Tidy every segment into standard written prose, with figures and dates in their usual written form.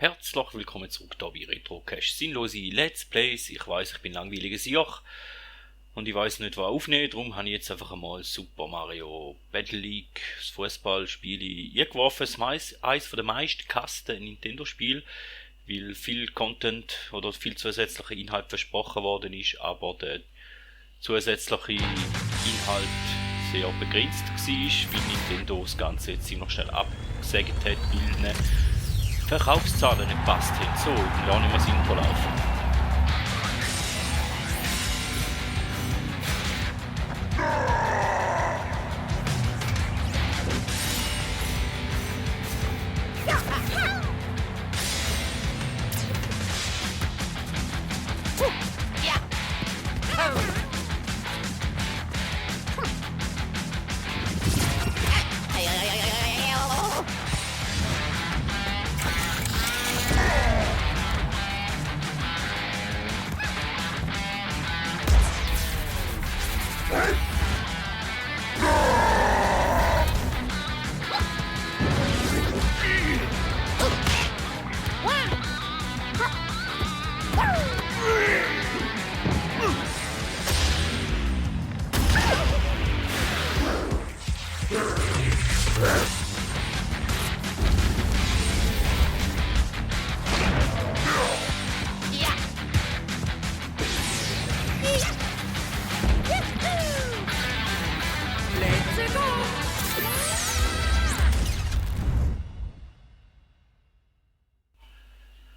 Herzlich willkommen zurück hier bei Retrocache. Sinnlose Let's Plays. Ich weiss, ich bin langweiliges Joch und ich weiss nicht, was aufnehmen. Darum habe ich jetzt einfach einmal Super Mario Battle League, das Fußballspiel, eingeworfen. Eines der meisten Kasten Nintendo-Spiel, weil viel Content oder viel zusätzlicher Inhalt versprochen worden ist, aber der zusätzliche Inhalt sehr begrenzt war, weil Nintendo das Ganze jetzt ziemlich schnell abgesägt hat, weil Verkaufszahlen nicht passt haben. So, ich lasse nicht mehr das Intro laufen.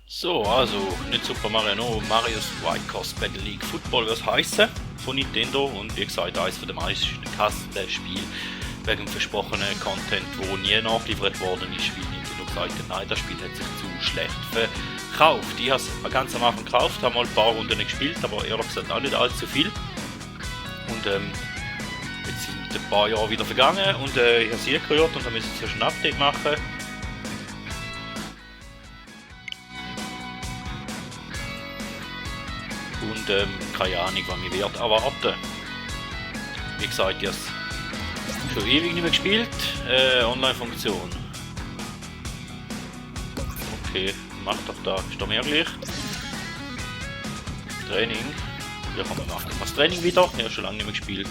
So, also nicht Super Mario, no, Mario Strikers Battle League Football wird es heissen von Nintendo und wie gesagt eines der meisten Kastenspiele wegen versprochenen Content, wo nie nachgeliefert worden ist, weil Nintendo gesagt hat, nein, das Spiel hat sich zu schlecht verkauft. Ich habe es ganz am Anfang gekauft, habe mal ein paar Runden gespielt, aber ehrlich gesagt auch nicht allzu viel. Und jetzt sind ein paar Jahre wieder vergangen und ich habe sie gehört und habe jetzt ein Update machen. Und keine Ahnung, was mir wird erwarten. Wie gesagt, ich habe es schon ewig nicht mehr gespielt. Online-Funktion. Okay, mach doch da. Ist da mehr gleich? Training. Ja, kann man machen. Das Training wieder. Ich habe schon lange nicht mehr gespielt.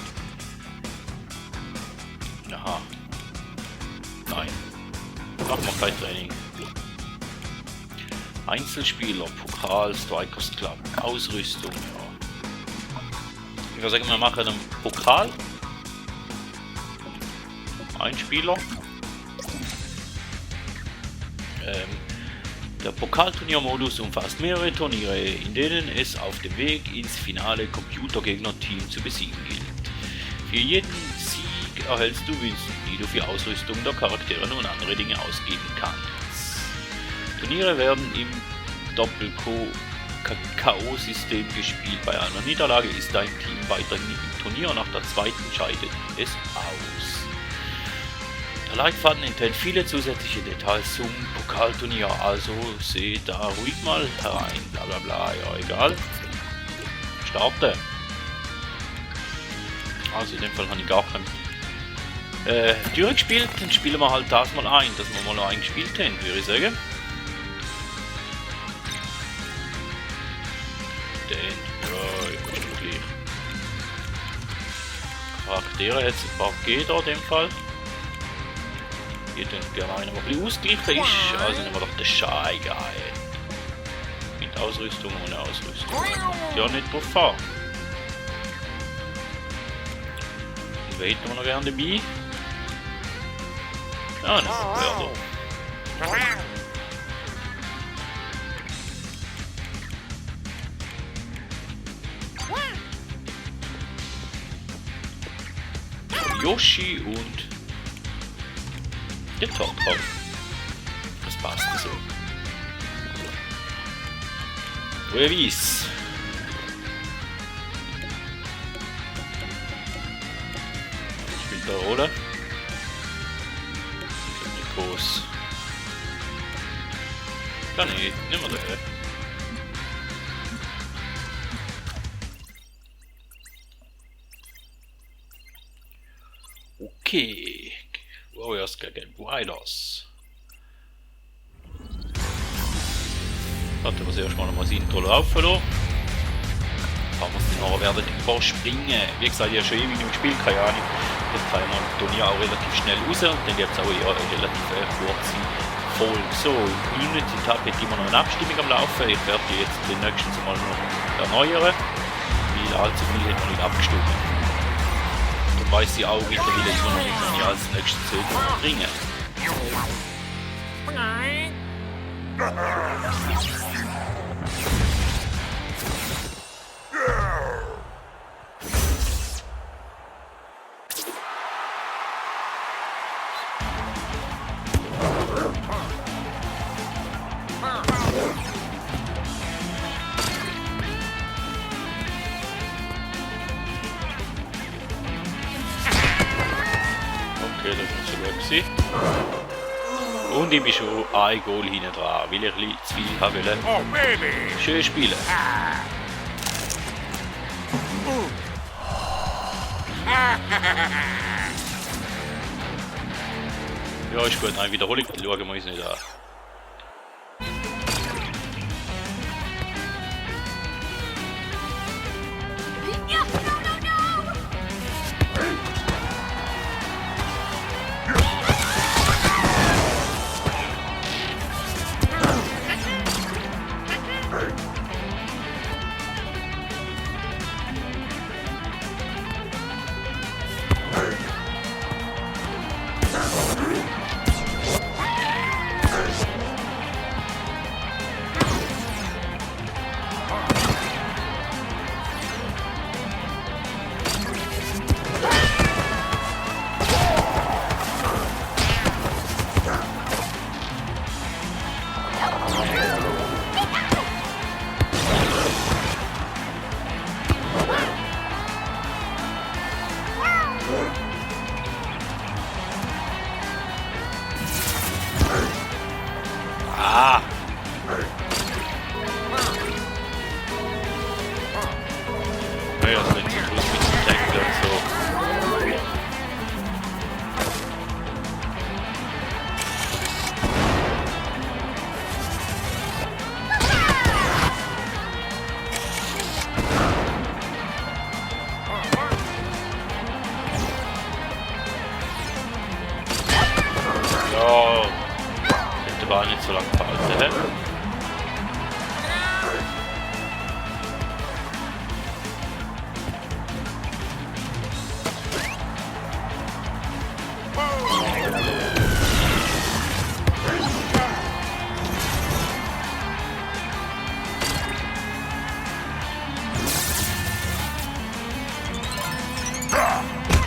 Aha. Nein. Machen wir kein Training. Einzelspieler, Pokal, Strikers Club, Ausrüstung, ja. Ich würde sagen, wir machen einen Pokal. Ein Spieler. Der Pokalturniermodus umfasst mehrere Turniere, in denen es auf dem Weg ins finale Computergegner-Team zu besiegen gilt. Für jeden Sieg erhältst du Münzen, die du für Ausrüstung der Charaktere und andere Dinge ausgeben kannst. Turniere werden im Doppel-K.O.-System gespielt. Bei einer Niederlage ist dein Team weiterhin im Turnier, nach der zweiten scheidet es aus. Der Leitfaden enthält viele zusätzliche Details zum Pokalturnier, also seh da ruhig mal herein. Bla bla bla, ja egal. Starte. Also in dem Fall habe ich gar keinen durchgespielt, dann spielen wir halt das mal ein, dass wir mal eingespielt haben, würde ich sagen. Charaktere hat es ein paar gegeben in dem Fall. Hier den gerne einer, der ein bisschen ausgeglichen ist. Also nehmen wir doch den Shy Guy. Mit Ausrüstung, ohne Ausrüstung. Ja, nicht drauf an. Und wen hätten wir noch gerne dabei? Ja, nehmen wir Birdo. Yoshi und der Topcon. Das passt so. Woher weiß? Spielt eine Rolle. Nicht groß. Planet, nehmen wir den. Okay, Warriors gegen Riders. Warte, wir erst mal das Intro laufen lassen. Kann man es dann nachher werden überspringen. Wie gesagt, ich habe schon ewig nicht gespielt, keine Ahnung. Jetzt kann man das Turnier auch relativ schnell raus und dann gibt es auch eher eine relativ kurze Folge. So, im Community-Tab hat immer noch eine Abstimmung am Laufen. Ich werde die jetzt den nächsten Mal noch erneuern, weil allzu viel hat noch nicht abgestimmt. Dann weiss ich auch mittlerweile immer noch nicht, was ich als nächstes bringen. Okay, das ist so gut gewesen. Und ich bin schon ein Goal hinten dran, weil ich ein bisschen zu viel haben wollte. Oh, baby! Schön spielen. Ja, ist gut, eine Wiederholung schauen wir uns nicht an. Ah! Naja, das ist nicht so groß mit dem Tackle und so. Ja, hätte aber auch nicht so lange gehalten, hä?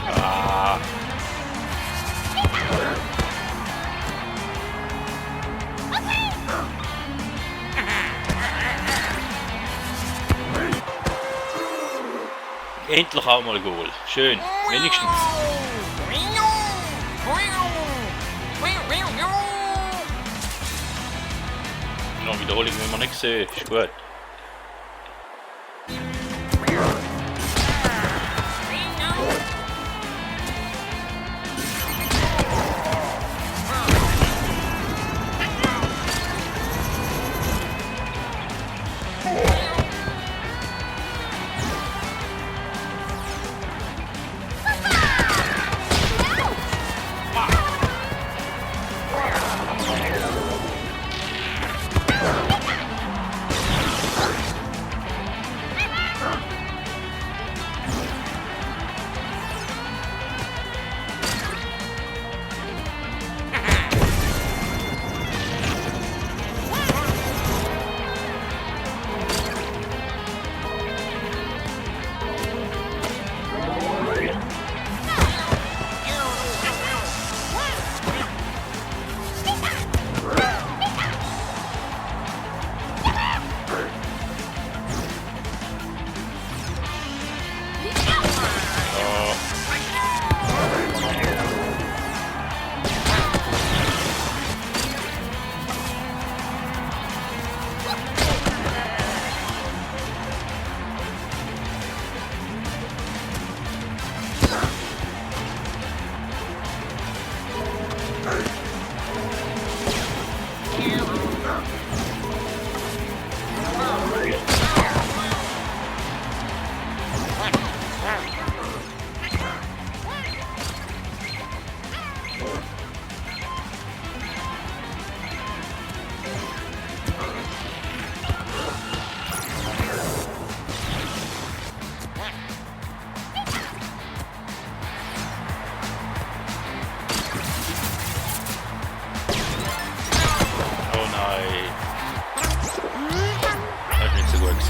Ah. Endlich auch mal ein Goal. Schön, wenigstens. Noch Wiederholung, wenn man nicht sehen, ist gut.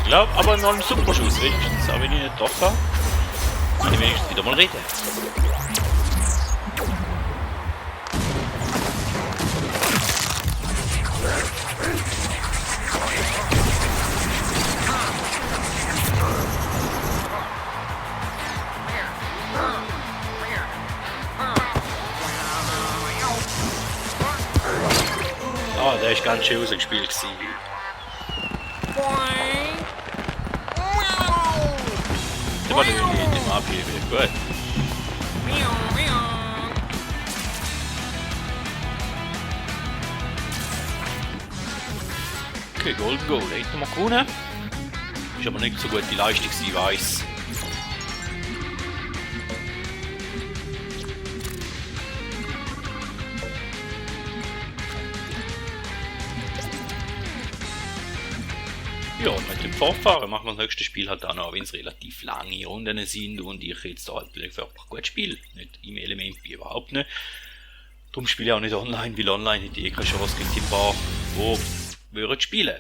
glaube aber noch ein super Schuss wenigstens, auch wenn ich nicht getroffen habe. Kann ich wenigstens wieder mal reden. Ah, der ist ganz schön rausgespielt gewesen. Der war nicht im abgeben. Gut. Okay, Golden Goal. Hätten wir gewonnen. Ist aber nicht so gute Leistung, ich weiss. Ja, und mit dem Fortfahren machen wir das nächste Spiel halt auch noch, wenn es relativ lange Runden sind und ich jetzt halt einfach gut spiele. Nicht im Element wie überhaupt nicht. Darum spiele ich auch nicht online, weil online hätte ich keine Chance gegen die paar, die würden spielen.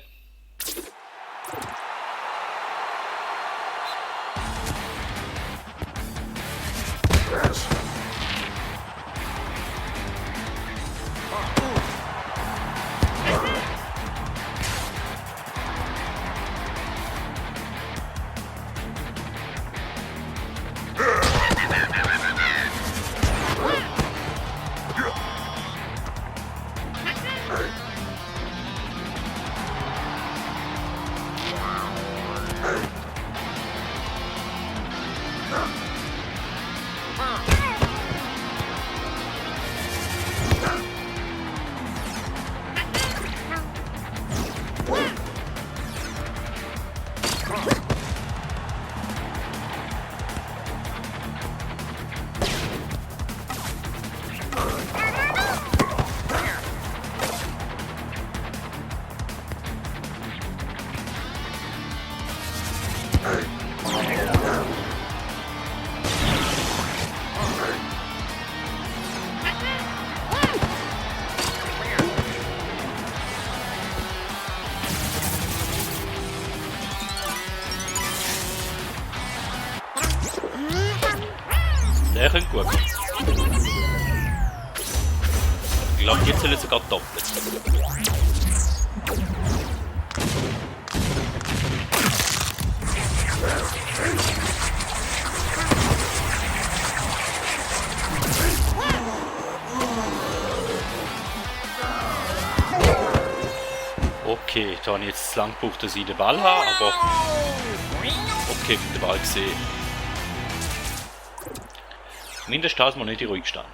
Der könnte gut kommen. Ich glaube, jetzt soll er sogar doppelt. Okay, da habe ich jetzt zu lang gebraucht, dass ich den Ball habe, aber okay, mit dem Ball gesehen. Mindestens dass man nicht in ruhig stand.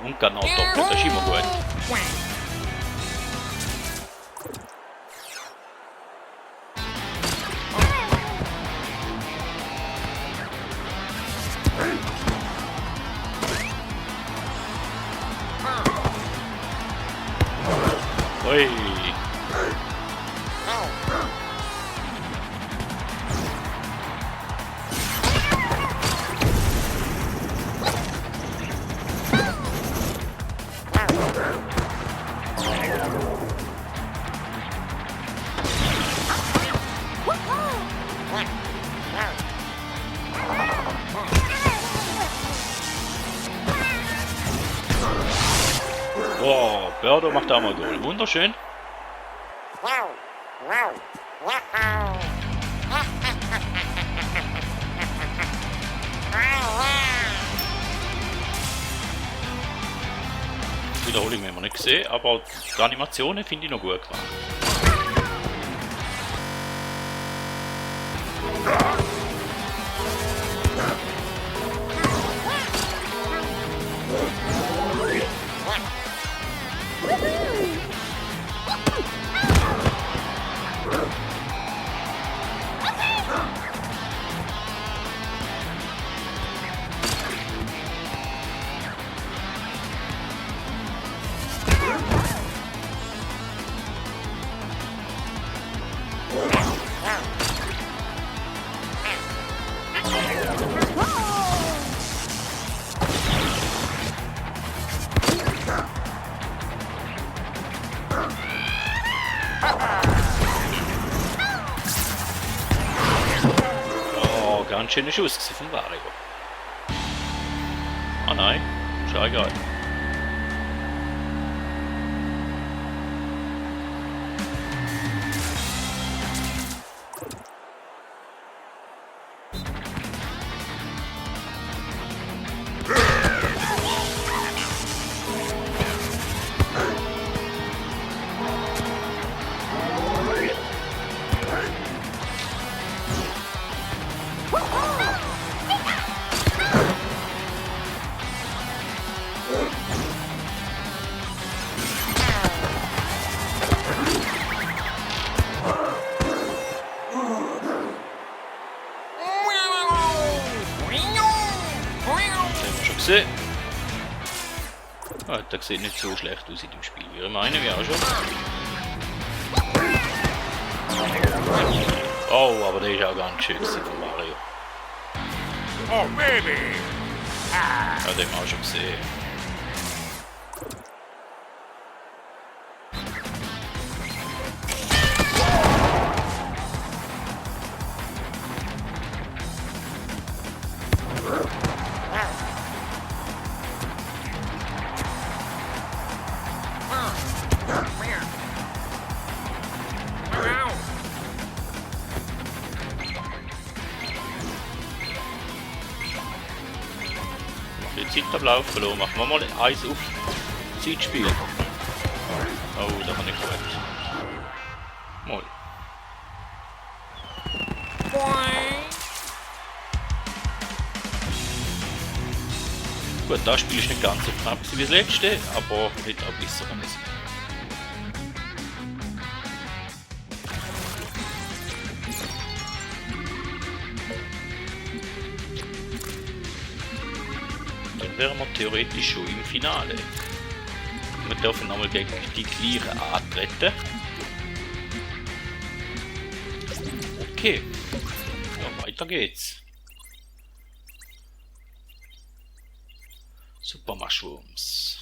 Und genau doppelt, das ist immer gut. Ui. Boah, Börder macht da mal Goal. Wunderschön. Wiederholung haben wir nicht gesehen, aber die Animationen finde ich noch gut gemacht. ganz schöner Schuss von Wario. Ah nein, ist ja egal. Ah, das sieht nicht so schlecht aus in dem Spiel, wie ich meine, wie auch schon. Oh, aber der ist auch ganz schön von Mario. Oh, Baby! Ja, den haben wir auch schon gesehen. Die Zeit am Laufen lassen. Machen wir mal eins auf Zeitspiel. Oh, das war nicht gut. Mal. Gut, das Spiel ist nicht ganz so knapp wie das letzte, aber hätte auch besser sein. Dann wären wir theoretisch schon im Finale. Wir dürfen nochmal gegen die gleichen antreten. Okay, ja, weiter geht's. Super Mushrooms.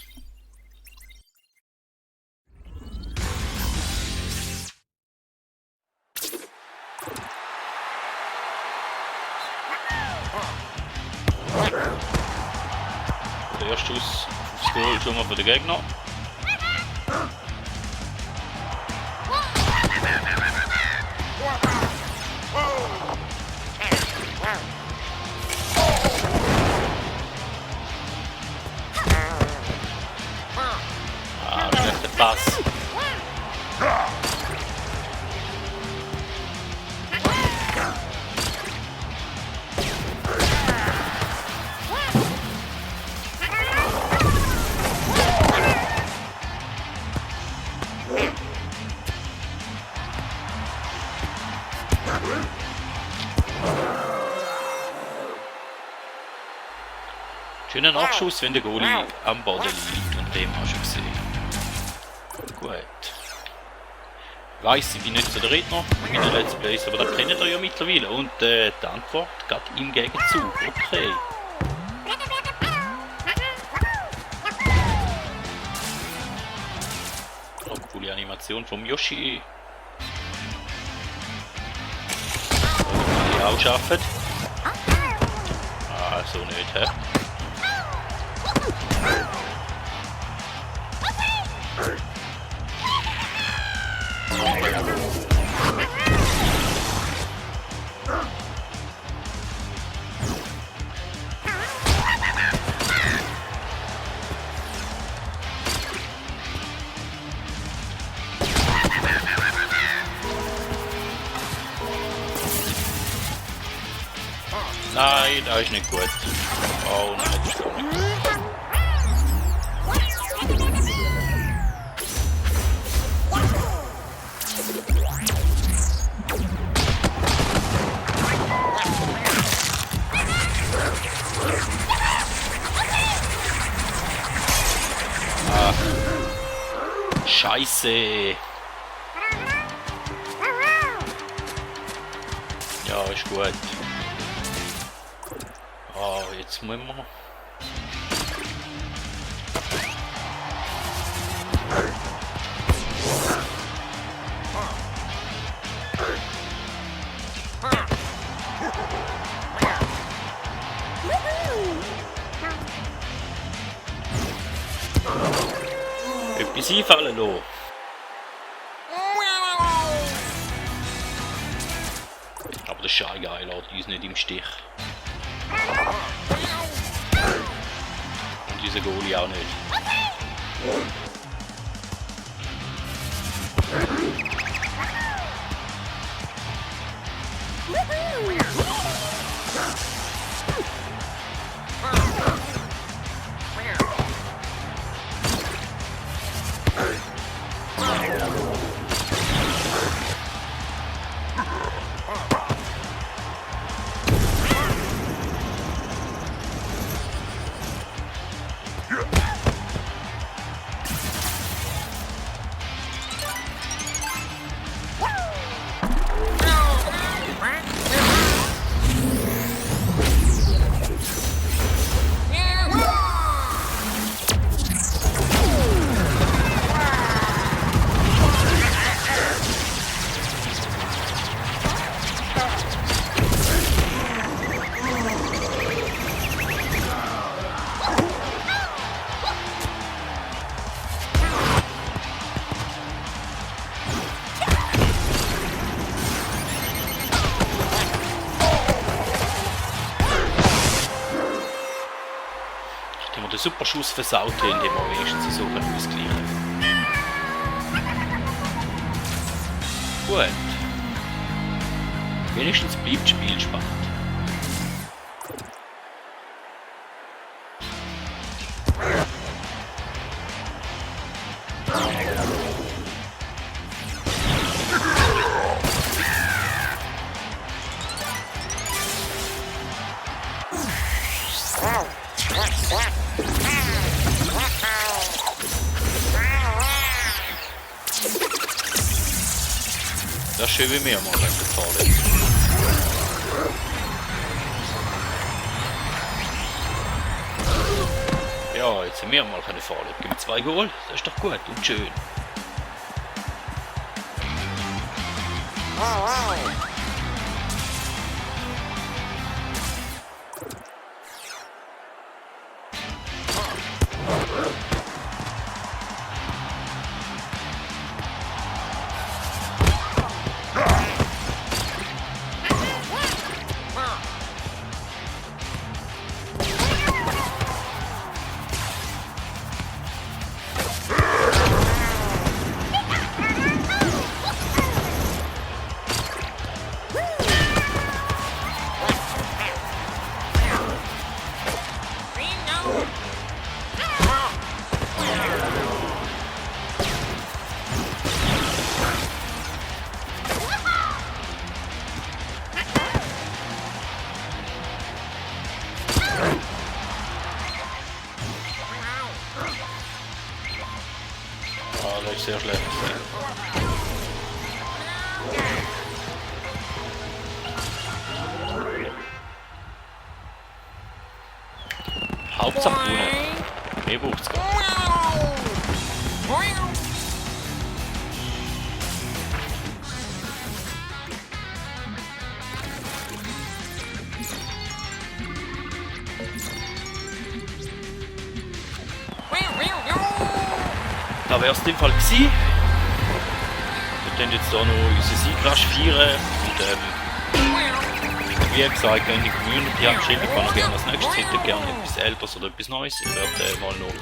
Der erste Schuss aufs Goal schon mal für den Gegner. Schlechter Pass. Schöner Nachschuss, wenn der Goalie am Boden liegt, und dem hast du gesehen. Gut. Weiss, ich bin nicht so der Redner in meinen Let's Plays, aber das kennt ihr ja mittlerweile. Und die Antwort geht ihm Gegenzug. Okay. Oh, coole Animation vom Yoshi. Die auch schaffen. Ah, so nicht, hä? Nein, das ist nicht gut. Oh nein, das ist gar nicht gut. Scheiße. Ja, ist gut. Oh, jetzt müssen wir. Etwas einfallen lassen. Aber der Shy Guy lässt uns nicht im Stich. Und unser Goalie auch nicht. Nachdem wir den Superschuss versaut haben, indem wir wenigstens so ausgleichen können. Gut. Wenigstens bleibt das Spiel spannend. Das ist schön wie mir mal gefallen. Ja, jetzt sind wir mal keine Falle. Gibt 2 Goal, das ist doch gut und schön. Ah, das ist sehr schlecht. Hauptsache gewonnen. Mehr braucht's gar nicht. Da wäre es in dem Fall gewesen. Wir können jetzt hier noch unseren Sieg rasch feiern. Und wie gesagt, wenn die Community hat geschrieben, ich kann noch gerne als nächstes, hätte gerne etwas Älteres oder etwas Neues. Ich werde mal noch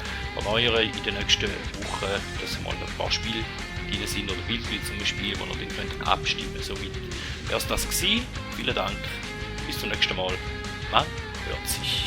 erneuern in den nächsten Wochen, dass mal ein paar Spiele drin sind oder Bildchen zum Spiel, wo ihr dann könnt abstimmen könnt. Somit wäre es das gewesen. Vielen Dank. Bis zum nächsten Mal. Man hört sich.